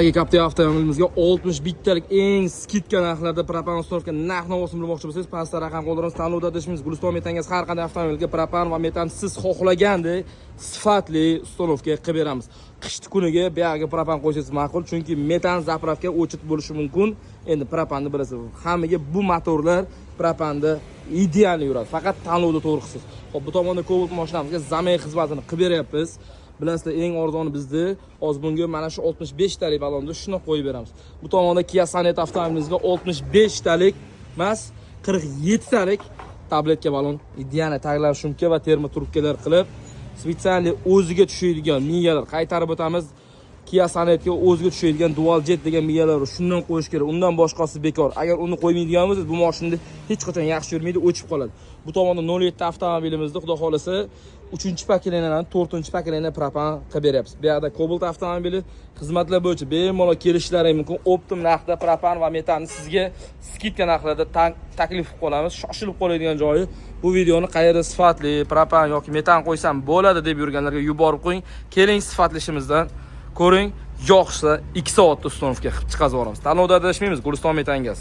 Captiva avtomobilimizga 61 talik eng скидка narxlarda propan установка narx navosini bilmoqchi bo'lsangiz, pastda raqam qoldiramiz. Tanlovda adashmaymiz. Guliston Metangaz har qanday avtomobilga propan va metan siz xohlagandek sifatli установка qilib beramiz. Qishni kuniga buyog'iga propan qo'ysangiz ma'qul, chunki metan заправка o'chit bo'lishi mumkin. Endi propanni bilasiz, hammaga bu motorlar propanda ideal yuradi. Faqat tanlovda to'g'ri qilsiz. Xo'p, bu tomonda Cobalt mashinamizga замер xizmatini qilib beryapmiz. Bilasizlar, eng arzoni bizda. Hozir bunga mana shu 65 talik ballonni shuni qo'yib beramiz. Bu tomonda Kia Sonet avtomobilimizga 65 talik emas, 47 talik tabletka ballon ideal taglar шумка va termotrubkalar qilib, специальный o'ziga tushadigan miyalar qaytarib o'tamiz. Kia Sonetga o'ziga tushadigan Dual Jet degan miyalar shundan qo'yish kerak. Undan boshqasi bekor. Agar uni qo'ymaydigan bo'lsangiz, bu mashinada hech qachon yaxshi yurmaydi, o'chib qoladi. Bu tomonda 07 avtomobilimizda, xudo xolasa, 3-поколения dan 4-поколения propan qilib beryapmiz. Bu yoqda Cobalt avtomobili xizmatlar bo'yicha bemalol kelishlari mumkin. Оптом narxda propan va metanni sizga скидка narxlarda taklif qilib qolamiz. Shoshilib qoladigan joyi, bu videoni qayerda sifatli propan yoki metan qo'ysam bo'ladi deb yurganlarga yuborib qo'ying. Keling, sifatli ishimizdan ko'ring, yoqsa 2 soatda установка qilib chiqazib yuboramiz. Tanlovda adashmaymiz. Guliston Metangaz.